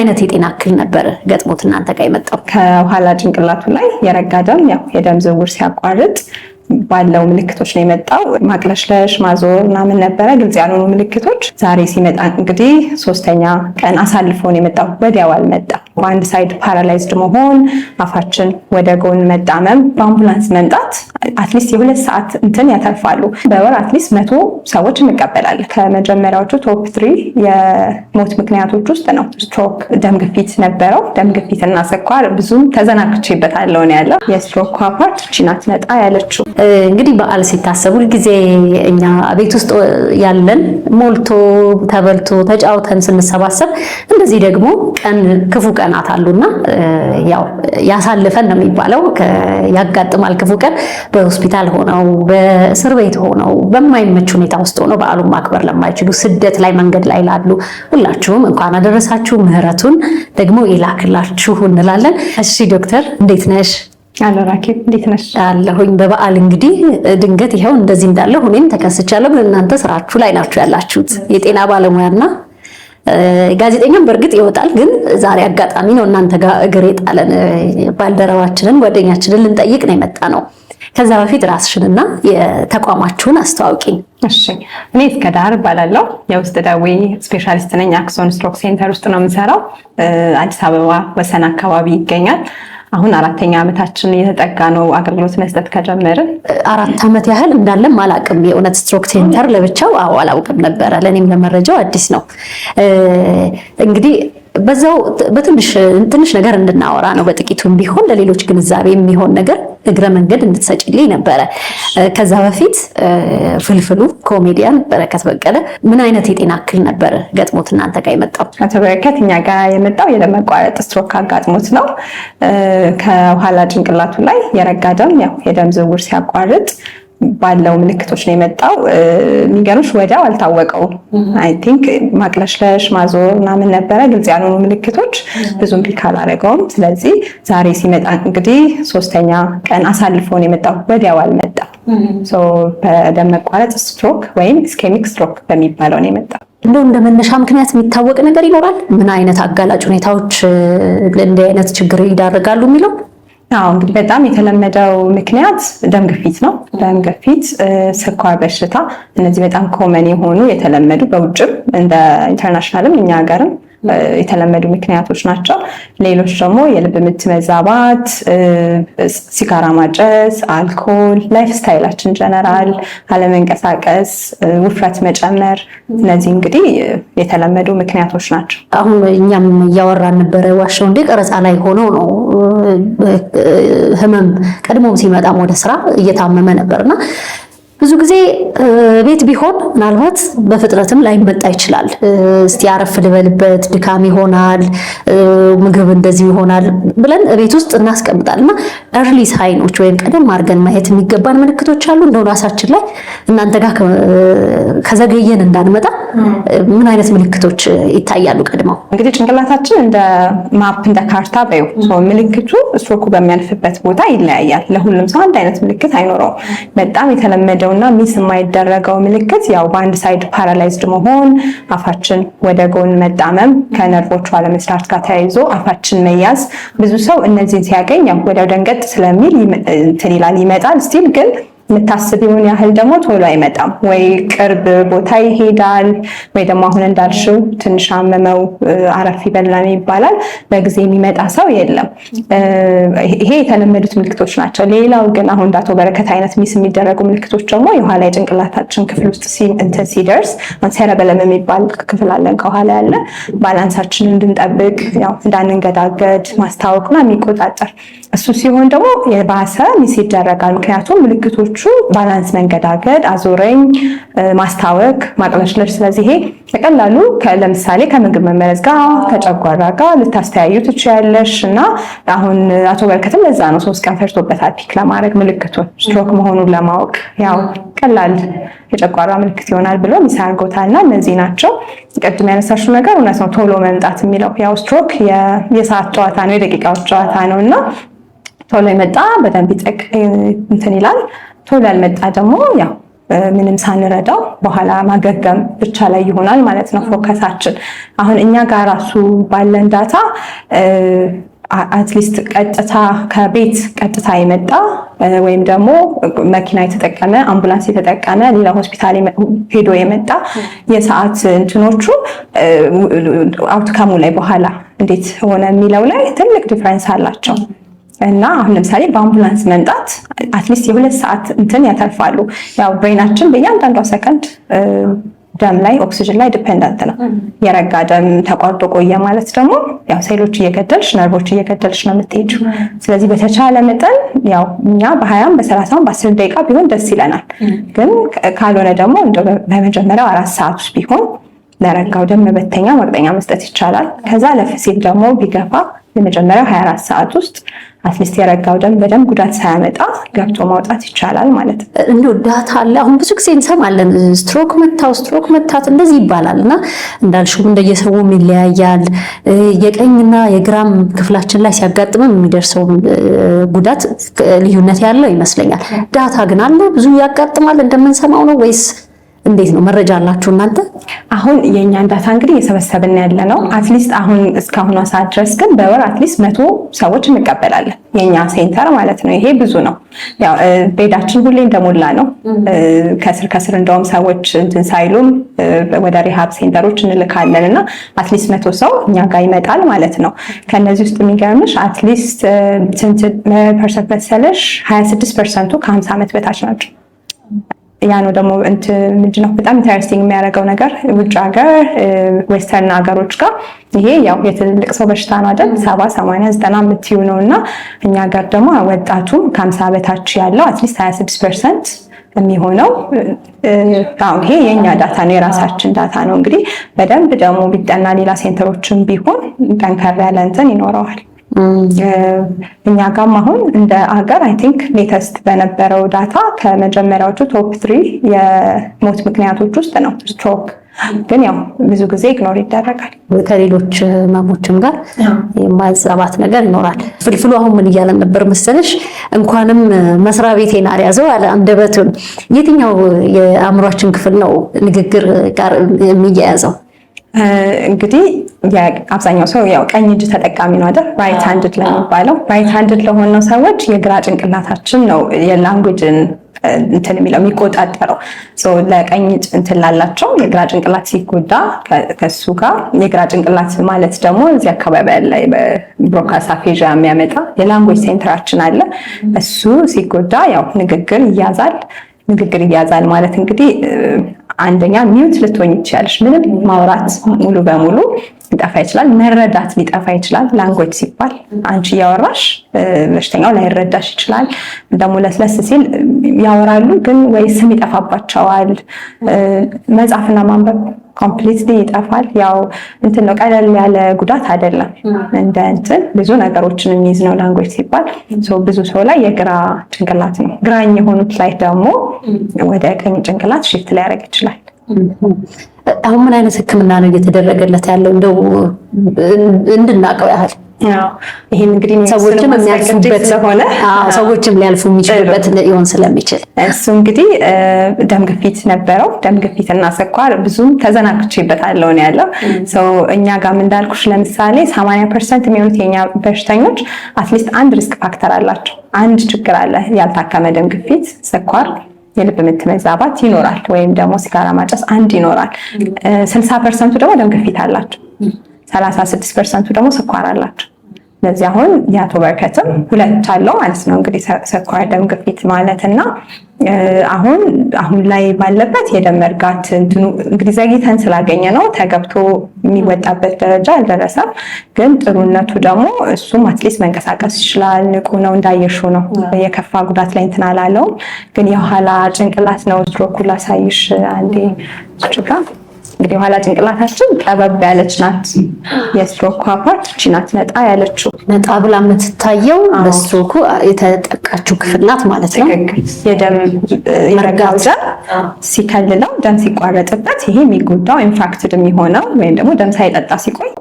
አይነት የጤና እክል ነበር ገጥሞት እናንተ ጋር የመጣው? ከኋላ ጭንቅላቱ ላይ የረጋ ደም ያው የደም ዝውውር ሲያቋርጥ ባለው ምልክቶች ነው የመጣው። ማቅለሽለሽ፣ ማዞር ምናምን ነበረ፣ ግልጽ ያልሆኑ ምልክቶች። ዛሬ ሲመጣ እንግዲህ ሶስተኛ ቀን አሳልፎ ነው የመጣው። ወዲያው አልመጣም። በአንድ side paralyzed መሆን፣ አፋችን ወደ ጎን መጣመም፣ በአምቡላንስ መምጣት at least የ2 ሰዓት እንትን ያተርፋሉ። በወር at least 100 ሰዎች እንቀበላለን። ከመጀመሪያዎቹ top three የሞት ምክንያቶች ውስጥ ነው። ስትሮክ፣ ደም ግፊት ነበረው። ደም ግፊት እና ስኳር ብዙም ተዘናግቼበታለሁ ነው ያለው። የ stroke part እቺ ናት ነጣ ያለችው። እንግዲህ በዓል ሲታሰብ ሁልጊዜ እኛ ቤት ውስጥ ያለን ሞልቶ ተበልቶ ተጫውተን ስንሰባሰብ፣ እንደዚህ ደግሞ ቀን ክፉ ቀናት አሉና ያው ያሳልፈን ነው የሚባለው። ያጋጥማል ክፉ ቀን። በሆስፒታል ሆነው፣ በእስር ቤት ሆነው፣ በማይመች ሁኔታ ውስጥ ሆነው በዓሉን ማክበር ለማይችሉ፣ ስደት ላይ፣ መንገድ ላይ ላሉ ሁላችሁም እንኳን አደረሳችሁ፣ ምህረቱን ደግሞ ይላክላችሁ እንላለን። እሺ ዶክተር፣ እንዴት ነሽ? አለሁ ራኬብ፣ እንዴት ነሽ? አለሁኝ። በበዓል እንግዲህ ድንገት ይኸው እንደዚህ እንዳለሁ እኔም ተከስቻለሁ። ግን እናንተ ስራችሁ ላይ ናችሁ ያላችሁት፣ የጤና ባለሙያና ጋዜጠኛም በእርግጥ ይወጣል። ግን ዛሬ አጋጣሚ ነው እናንተ ጋር እግር የጣለን፣ ባልደረባችንን ጓደኛችንን ልንጠይቅ ነው የመጣነው። ከዛ በፊት ራስሽንና የተቋማችሁን አስተዋውቂኝ። እሺ፣ እኔ እስከዳር እባላለሁ። የውስጥ ደዌ specialist ነኝ። አክሶን stroke center ውስጥ ነው የምሰራው። አዲስ አበባ ወሰን አካባቢ ይገኛል። አሁን አራተኛ ዓመታችን እየተጠጋ ነው አገልግሎት መስጠት ከጀመርን። 4 ዓመት ያህል እንዳለም አላውቅም። የእውነት stroke center ለብቻው አዎ አላውቅም ነበረ። ለእኔም ለመረጃው አዲስ ነው። እንግዲህ በዛው በትንሽ ትንሽ ነገር እንድናወራ ነው፣ በጥቂቱም ቢሆን ለሌሎች ግንዛቤ የሚሆን ነገር እግረ መንገድ እንድትሰጪልኝ ነበረ። ከዛ በፊት ፍልፍሉ ኮሜዲያን በረከት በቀለ ምን አይነት የጤና እክል ነበር ገጥሞት እናንተ ጋር የመጣው? አቶ በረከት እኛ ጋር የመጣው የደም መቋረጥ ስትሮክ አጋጥሞት ነው። ከኋላ ጭንቅላቱ ላይ የረጋ ደም ያው የደም ዝውውር ሲያቋርጥ ባለው ምልክቶች ነው የመጣው። የሚገርምሽ ወዲያው አልታወቀውም። I think ማቅለሽለሽ፣ ማዞር ምናምን ነበረ፣ ግልጽ ያልሆኑ ምልክቶች፣ ብዙም pick አላደረገውም። ስለዚህ ዛሬ ሲመጣ እንግዲህ ሶስተኛ ቀን አሳልፎ ነው የመጣው። ወዲያው አልመጣም። በደም መቋረጥ ስትሮክ ወይም ischemic stroke በሚባለው ነው የመጣው። እንደው እንደ መነሻ ምክንያት የሚታወቅ ነገር ይኖራል? ምን አይነት አጋላጭ ሁኔታዎች ለእንዲህ አይነት ችግር ይዳርጋሉ የሚለው? አዎ፣ እንግዲህ በጣም የተለመደው ምክንያት ደም ግፊት ነው። ደም ግፊት፣ ስኳር በሽታ፣ እነዚህ በጣም common የሆኑ የተለመዱ በውጭም እንደ international ም እኛ ሀገርም የተለመዱ ምክንያቶች ናቸው። ሌሎች ደግሞ የልብ ምት መዛባት፣ ሲጋራ ማጨስ፣ አልኮል፣ lifestyle ኣችን ጀነራል፣ አለመንቀሳቀስ፣ ውፍረት መጨመር፣ እነዚህ እንግዲህ የተለመዱ ምክንያቶች ናቸው። አሁን እኛም እያወራን ነበረ። ዋሻው እንዴ ቀረጻ ላይ ሆነው ነው ህመም ቀድሞም ሲመጣም ወደ ስራ እየታመመ ነበርና ብዙ ጊዜ ቤት ቢሆን ምናልባት በፍጥነትም ላይመጣ ይችላል። እስቲ አረፍ ልበልበት፣ ድካም ይሆናል፣ ምግብ እንደዚህ ይሆናል ብለን ቤት ውስጥ እናስቀምጣል እና early sign ኦች ወይም ቀደም አድርገን ማየት የሚገባን ምልክቶች አሉ። እንደው ራሳችን ላይ እናንተ ጋር ከዘገየን እንዳንመጣ ምን አይነት ምልክቶች ይታያሉ ቀድመው? እንግዲህ ጭንቅላታችን እንደ map፣ እንደ ካርታ በይው፣ ምልክቱ ስትሮኩ በሚያልፍበት ቦታ ይለያያል። ለሁሉም ሰው አንድ አይነት ምልክት አይኖረውም። በጣም የተለመደው እና miss የማይደረገው ምልክት ያው በአንድ side paralyzed መሆን፣ አፋችን ወደ ጎን መጣመም፣ ከነርቮቹ አለመስራት ጋር ተያይዞ አፋችን መያዝ። ብዙ ሰው እነዚህን ሲያገኝ ያው ወዲያው ደንገጥ ስለሚል እንትን ይላል፣ ይመጣል። Still ግን የምታስቢውን ያህል ደግሞ ቶሎ አይመጣም። ወይ ቅርብ ቦታ ይሄዳል፣ ወይ ደግሞ አሁን እንዳልሽው ትንሽ አመመው አረፍ ይበላል ይባላል። በጊዜ የሚመጣ ሰው የለም። ይሄ የተለመዱት ምልክቶች ናቸው። ሌላው ግን አሁን እንደ አቶ በረከት አይነት miss የሚደረጉ ምልክቶች ደግሞ የኋላ የጭንቅላታችን ክፍል ውስጥ እንትን ሲደርስ፣ cerebellum የሚባል ክፍል አለን ከኋላ ያለ፣ balance ኣችንን እንድንጠብቅ፣ ያው እንዳንንገዳገድ፣ ማስታወክና የሚቆጣጠር፣ እሱ ሲሆን ደግሞ የባሰ miss ይደረጋል። ምክንያቱም ምልክቶቹ balance መንገዳገድ፣ አዞረኝ፣ ማስታወክ፣ ማቅለሽለሽ። ስለዚህ ይሄ በቀላሉ ለምሳሌ ከምግብ መመረዝ ጋር፣ ከጨጓራ ጋር ልታስተያዩ ትችያለሽ። እና አሁን አቶ በረከትም ለዛ ነው 3 ቀን ፈጅቶበታል pick ለማድረግ ምልክቱን፣ ስትሮክ መሆኑን ለማወቅ፣ ያው ቀላል የጨጓራ ምልክት ይሆናል ብሎ miss አድርጎታል። እና እነዚህ ናቸው። ቅድም ያነሳሽው ነገር እውነት ነው። ቶሎ መምጣት የሚለው ያው ስትሮክ የሰዓት ጨዋታ ነው፣ የደቂቃዎች ጨዋታ ነው እና ቶሎ የመጣ በደንብ ይጠቅ እንትን ይላል። ቶሎ ያልመጣ ደግሞ ያው ምንም ሳንረዳው በኋላ ማገገም ብቻ ላይ ይሆናል ማለት ነው focus ኣችን። አሁን እኛ ጋር ራሱ ባለን data at least ቀጥታ ከቤት ቀጥታ የመጣ ወይም ደግሞ መኪና የተጠቀመ፣ አምቡላንስ የተጠቀመ፣ ሌላ ሆስፒታል ሄዶ የመጣ የሰዓት እንትኖቹ outcome ኡ ላይ በኋላ እንዴት ሆነ የሚለው ላይ ትልቅ difference አላቸው። እና አሁን ለምሳሌ በአምቡላንስ መምጣት at least የ2 ሰዓት እንትን ያተርፋሉ። ያው brain ኣችን በእያንዳንዷ ሰከንድ ደም ላይ፣ ኦክሲጅን ላይ dependent ነው። የረጋ ደም ተቋርጦ ቆየ ማለት ደግሞ ያው ሴሎች እየገደልሽ፣ ነርቮች እየገደልሽ ነው የምትሄጂው። ስለዚህ በተቻለ መጠን ያው እኛ በ20ም በ30ም በ10 ደቂቃ ቢሆን ደስ ይለናል። ግን ካልሆነ ደግሞ እንደው በመጀመሪያው 4 ሰዓት ውስጥ ቢሆን ለረጋው ደም መበተኛ ማቅጠኛ መስጠት ይቻላል። ከዛ አለፍ ሲል ደግሞ ቢገፋ የመጀመሪያው 24 ሰዓት ውስጥ at least የረጋው ደም በደንብ ጉዳት ሳያመጣ ገብቶ ማውጣት ይቻላል ማለት ነው። እንደው data አለ። አሁን ብዙ ጊዜ እንሰማለን፣ ስትሮክ መታው፣ ስትሮክ መታት እንደዚህ ይባላል እና እንዳልሽውም እንደየሰውም ይለያያል። የቀኝና የግራም ክፍላችን ላይ ሲያጋጥምም የሚደርሰው ጉዳት ልዩነት ያለው ይመስለኛል። Data ግን አለ? ብዙ ያጋጥማል እንደምንሰማው ነው ወይስ እንዴት ነው? መረጃ አላችሁ እናንተ? አሁን የእኛን data እንግዲህ እየሰበሰብን ያለ ነው። At least አሁን እስካሁኗ ሰዓት ድረስ ግን በወር at least 100 ሰዎች እንቀበላለን የኛ center ማለት ነው። ይሄ ብዙ ነው። ያው bed ኣችን ሁሌ እንደሞላ ነው። ከስር ከስር እንደውም ሰዎች እንትን ሳይሉም ወደ rehab center ኦች እንልካለን እና at least 100 ሰው እኛ ጋር ይመጣል ማለት ነው። ከነዚህ ውስጥ የሚገርምሽ at least ስንት percent መሰለሽ? 26% ኡ ከ50 ዓመት በታች ናቸው። ያ ነው ደግሞ ምንድነው በጣም interesting የሚያደርገው ነገር፣ ውጭ ሀገር western ሀገሮች ጋር ይሄ ያው የትልልቅ ሰው በሽታ ነው አይደል? 70፣ 80፣ 90 የምትዩ ነው እና እኛ ሀገር ደግሞ ወጣቱ ከ50 በታች ያለው at least 26% የሚሆነው። ይሄ የእኛ data ነው፣ የራሳችን data ነው። እንግዲህ በደንብ ደግሞ ቢጠና ሌላ center ኦችን ቢሆን ጠንከር ያለ እንትን ይኖረዋል። እኛ ጋም አሁን እንደ አገር I think latest በነበረው data ከመጀመሪያዎቹ top three የሞት ምክንያቶች ውስጥ ነው ስትሮክ። ግን ያው ብዙ ጊዜ ignore ይደረጋል። ከሌሎች ህመሞችም ጋር የማዛባት ነገር ይኖራል። ፍልፍሉ አሁን ምን እያለን ነበር መሰለሽ? እንኳንም መስሪያ ቤቴን አልያዘው አለ አንደበቱን። የትኛው የአእምሯችን ክፍል ነው ንግግር ጋር የሚያያዘው? እንግዲህ አብዛኛው ሰው ያው ቀኝ እጅ ተጠቃሚ ነው አይደል? Right handed ለሚባለው፣ right handed ለሆነው ሰዎች የግራ ጭንቅላታችን ነው የ language ን እንትን የሚለው፣ የሚቆጣጠረው። ለቀኝ እንትን ላላቸው የግራ ጭንቅላት ሲጎዳ ከሱ ጋር፣ የግራ ጭንቅላት ማለት ደግሞ እዚህ አካባቢ ያለ Broca's aphasia የሚያመጣ የ language center ኣችን አለ። እሱ ሲጎዳ ያው ንግግር ይያዛል። ንግግር ይያዛል ማለት እንግዲህ አንደኛ mute ልትሆኝ ይችላልሽ። ምንም ማውራት ሙሉ በሙሉ ሊጠፋ ይችላል። መረዳት ሊጠፋ ይችላል። Language ሲባል አንቺ እያወራሽ በሽተኛው ላይረዳሽ ይችላል። ደግሞ ለስለስ ሲል ያወራሉ፣ ግን ወይ ስም ይጠፋባቸዋል። መጻፍና ማንበብ completely ይጠፋል። ያው እንትን ነው፣ ቀለል ያለ ጉዳት አይደለም። እንደ እንትን ብዙ ነገሮችን የሚይዝ ነው language ሲባል። ብዙ ሰው ላይ የግራ ጭንቅላት ነው። ግራኝ የሆኑት ላይ ደግሞ ወደ ቀኝ ጭንቅላት shift ሊያደርግ ይችላል። አሁን ምን አይነት ሕክምና ነው እየተደረገለት ያለው? እንደው እንድናውቀው ያህል። ይህን እንግዲህ ሰዎችም የሚያልፉበት ስለሆነ ሰዎችም ሊያልፉ የሚችሉበት ሊሆን ስለሚችል። እሱ እንግዲህ ደም ግፊት ነበረው። ደም ግፊት እና ስኳር ብዙም ተዘናግቼበታለሁ ነው ያለው። እኛ ጋርም እንዳልኩሽ ለምሳሌ 80% የሚሆኑት የኛ በሽተኞች at least አንድ risk factor አላቸው። አንድ ችግር አለ። ያልታከመ ደም ግፊት፣ ስኳር፣ የልብ ምት መዛባት ይኖራል፣ ወይም ደግሞ ሲጋራ ማጨስ አንድ ይኖራል። 60% ኡ ደግሞ ደም ግፊት አላቸው። 36% ኡ ደግሞ ስኳር አላቸው። ስለዚህ አሁን የአቶ በረከትም ሁለት አለው ማለት ነው እንግዲህ፣ ስኳር፣ ደም ግፊት ማለት። እና አሁን አሁን ላይ ባለበት የደም መርጋት እንትኑ እንግዲህ ዘግይተን ስላገኘ ነው ተገብቶ የሚወጣበት ደረጃ አልደረሰም። ግን ጥሩነቱ ደግሞ እሱም at least መንቀሳቀስ ይችላል። ንቁ ነው፣ እንዳየሽው ነው። የከፋ ጉዳት ላይ እንትን አላለውም። ግን የኋላ ጭንቅላት ነው ስትሮኩ። ላሳይሽ አንዴ ጋር። እንግዲህ የኋላ ጭንቅላታችን ጠበብ ያለች ናት። የ stroke part እቺ ናት ነጣ ያለችው። ነጣ ብላ የምትታየው በስትሮኩ የተጠቃችው ክፍል ናት ማለት ነው። ትክክል። የደም የረጋው ደም ሲከልለው፣ ደም ሲቋረጥበት ይሄ የሚጎዳው infarcted የሚሆነው ወይም ደግሞ ደም ሳይጠጣ ሲቆይ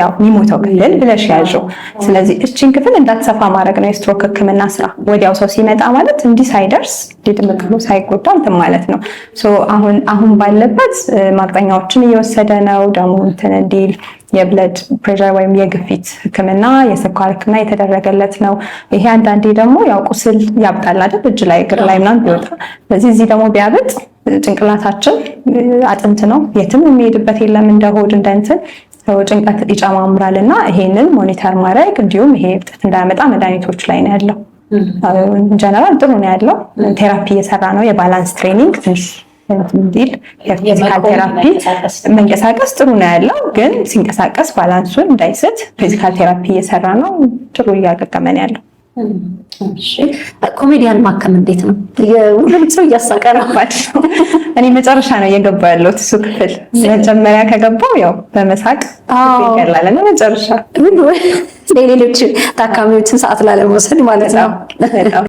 ያው የሚሞተው ክፍል ብለሽ ያዥው። ስለዚህ እቺን ክፍል እንዳትሰፋ ማድረግ ነው የስትሮክ ሕክምና ስራ። ወዲያው ሰው ሲመጣ ማለት እንዲህ ሳይደርስ ድምቅ ብሎ ሳይጎዳ እንትን ማለት ነው። አሁን አሁን ባለበት ማቅጠኛዎችን እየወሰደ ነው። ደግሞ እንትን እንዲል የ blood pressure ወይም የግፊት ሕክምና፣ የስኳር ሕክምና የተደረገለት ነው። ይሄ አንዳንዴ ደግሞ ያው ቁስል ያብጣል አይደል? እጅ ላይ፣ እግር ላይ ምናምን ቢወጣ፣ ስለዚህ እዚህ ደግሞ ቢያብጥ ጭንቅላታችን አጥንት ነው፣ የትም የሚሄድበት የለም፣ እንደ ሆድ እንደ እንትን ጭንቀት ይጨማምራል። እና ይሄንን monitor ማድረግ እንዲሁም ይሄ እብጠት እንዳያመጣ መድኃኒቶች ላይ ነው ያለው። ጀነራል ጥሩ ነው ያለው። Therapy እየሰራ ነው። የ balance training ትንሽ እንዲል የ physical therapy፣ መንቀሳቀስ ጥሩ ነው ያለው፣ ግን ሲንቀሳቀስ balance ኡን እንዳይስት physical therapy እየሰራ ነው። ጥሩ እያገገመ ነው ያለው። ኮሜዲያን ማከም እንዴት ነው? ሁሉም ሰው እያሳቀ ነው። እኔ መጨረሻ ነው እየገባ ያለሁት እሱ ክፍል። መጀመሪያ ከገባው ያው በመሳቅ ይቀላል እና መጨረሻ ሌሎች ታካሚዎችን ሰዓት ላለመውሰድ ማለት ነው።